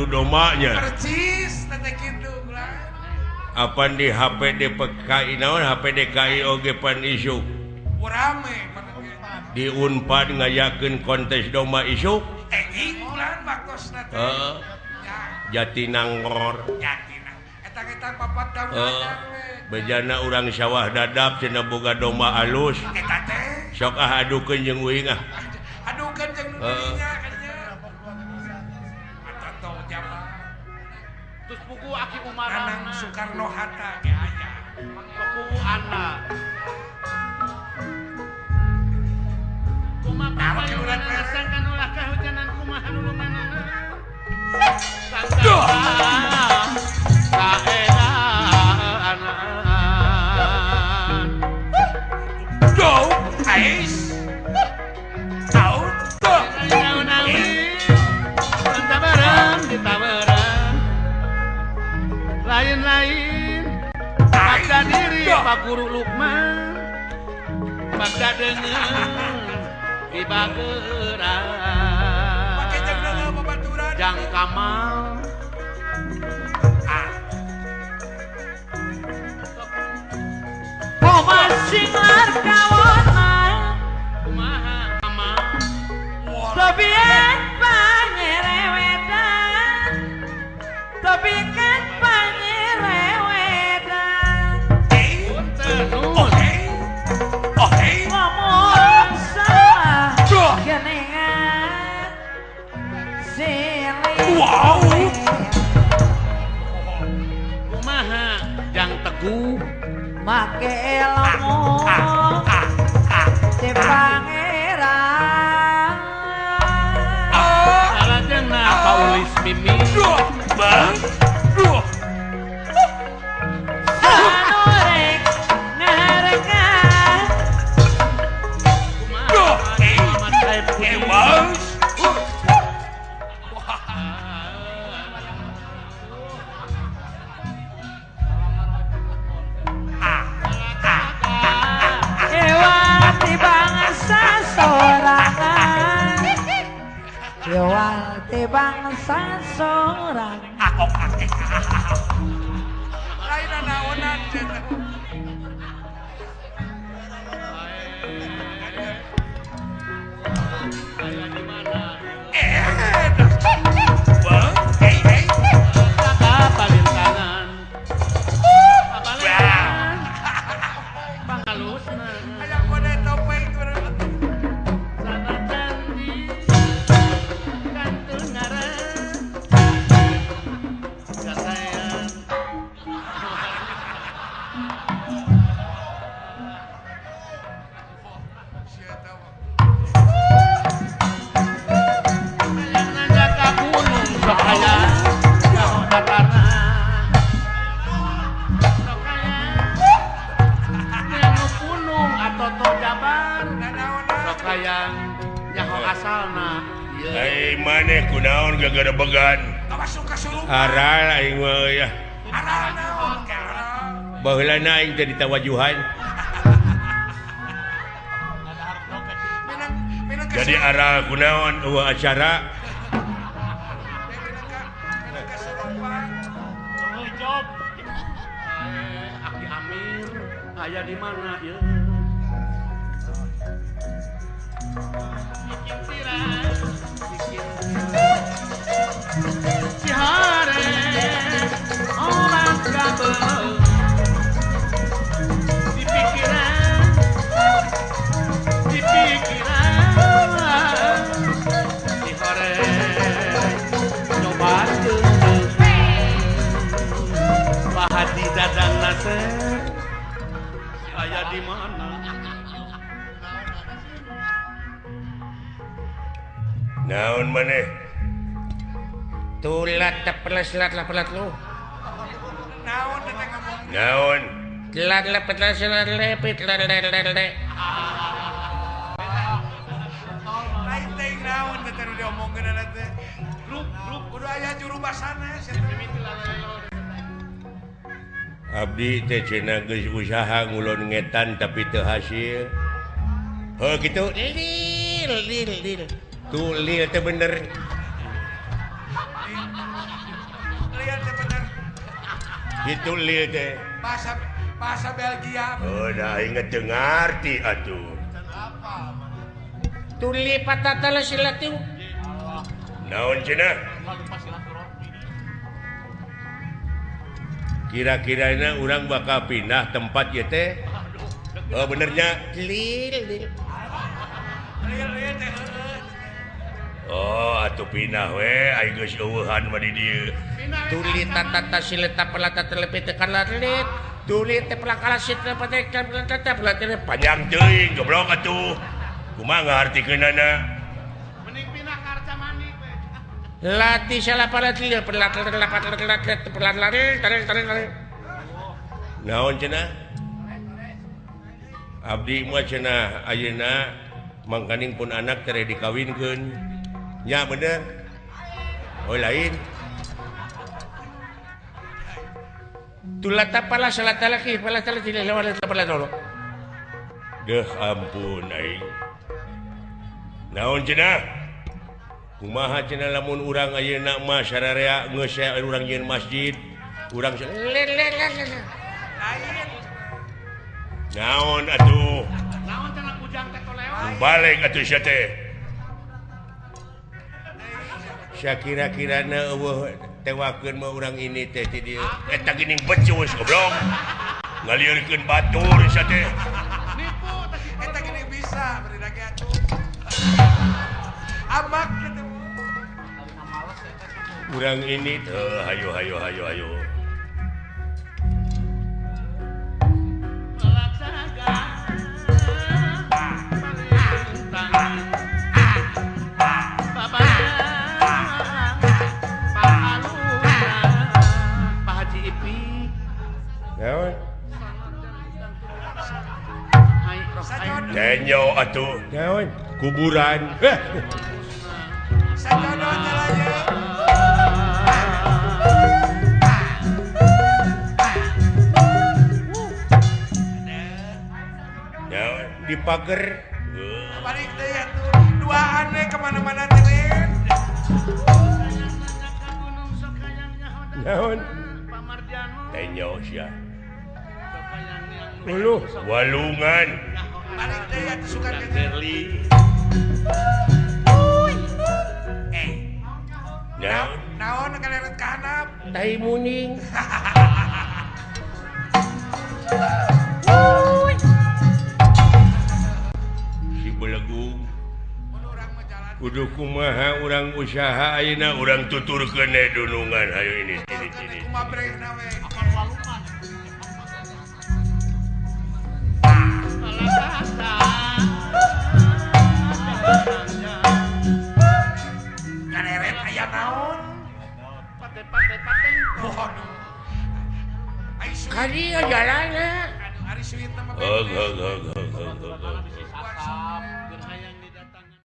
domanya. Percis teh kitu Apan di HP DPKI naon HP DKI oge pan isuk. Rame di Unpad ngayakeun kontes domba isuk. Enging ulan waktosna teh. Jatinangor. Jatinang. Eta kita papat daun. Bejana urang sawah dadap cenah boga domba alus. Eta teh. Sok ah adukeun jeung uing ah. Adukeun jeung nu dinya kadinya. Atoto jama. Terus buku Aki Umarana Soekarno Hatta ge aya. Buku anak. Kumaha urang rasakan ulah kahujanan kumaha nulunganana. Go, ais. Out. Lain-lain paksa diri Pak Guru Lukman paksa dengan di bageran Jang Kamal oh masing lar kawona kumaha Kamal tobian panyerewetan tobikan panyerewetan ngomong salah genengan silih. Wow. Kumaha Jang Teguh make ilmu si pangeran salajengna Paulis Mimi Bang sanorek ngarengan kumaha Muhammad Saib Budi Ewati bangsa sorang lain naonan Aral aing mah ya. Aral naon Baheulana aing teh ditawajuhan. Jadi aral kunaon eueuh acara. Aki Amir aya di mana ieu? Bikin sirah, bikin cihare orang kabel di pikiran cihare nyobakeun Pak Haji Dadang Nasir aya di mana? Naon maneh? Tulat tepelas lat lapelat lu. Naon teh ngomong? Naon? Lat lepelas lat lepit lat lat lat. Lain teh naon teh nu diomongkeun teh. Grup grup kudu aya juru basana sia teh. Abdi teh cenah geus usaha ngulon ngetan tapi teu hasil. Heuh kitu. Lil lil lil. Tuh lil teh bener. Lil teh bener. Kitu lil teh. Bahasa Belgia. Oh, da aing teu ngarti atuh. Tuli patatala silatiu. Naon cenah? Kira-kirana urang bakal pindah tempat ieu teh. Oh benernya lil lil. Oh atuh pindah we aing geus eueuhan mah di dieu. Tuli tatata sileta pelata telepit kalalit. Tuli teh pelakala sitra patekan pelata pelata panjang teuing goblok atuh. Kumaha ngahartikeunana? Mending pindah ka Arcamani we. Lati salapalat lil pelata pelata pelata tarik. Naon cenah? Abdi mah cenah ayeuna mangkaning pun anak tere dikawinkeun. Nya bener. Oh lain. Tulata pala salata laki pala salata lewat pala dolo. Deh ampun aing. Naon cenah? Kumaha cenah lamun urang ayeuna mah sararea geus urang nyieun masjid, urang naon atuh? Naon cenah kujang teh tolewa? Balik atuh sia teh. Sakira-kirana eueuh tewakeun mah urang ini teh ti dieu. Eta geuning becus goblok. Ngalieurkeun batur sia teh. Nipu eta geuning bisa beri lagi atuh. Amak kitu. Urang ini teh hayo hayo hayo hayo. Tenyo atuh naon kuburan. Naon di pager. Balik deui atuh duaan we kemana-mana teh. Naon? Tenyo sia. Uluh walungan. Balik deui atuh sukan teh. Naon? Naon kaleret ka handap? Tai muning. Si belegung. Kudu kumaha urang usaha ayeuna urang tuturkeun dunungan hayo ini sini sini. Kumaha brehna we. Kareret aya naon? Kali jalanna. Ari suwit mah. Heug heug heug heug.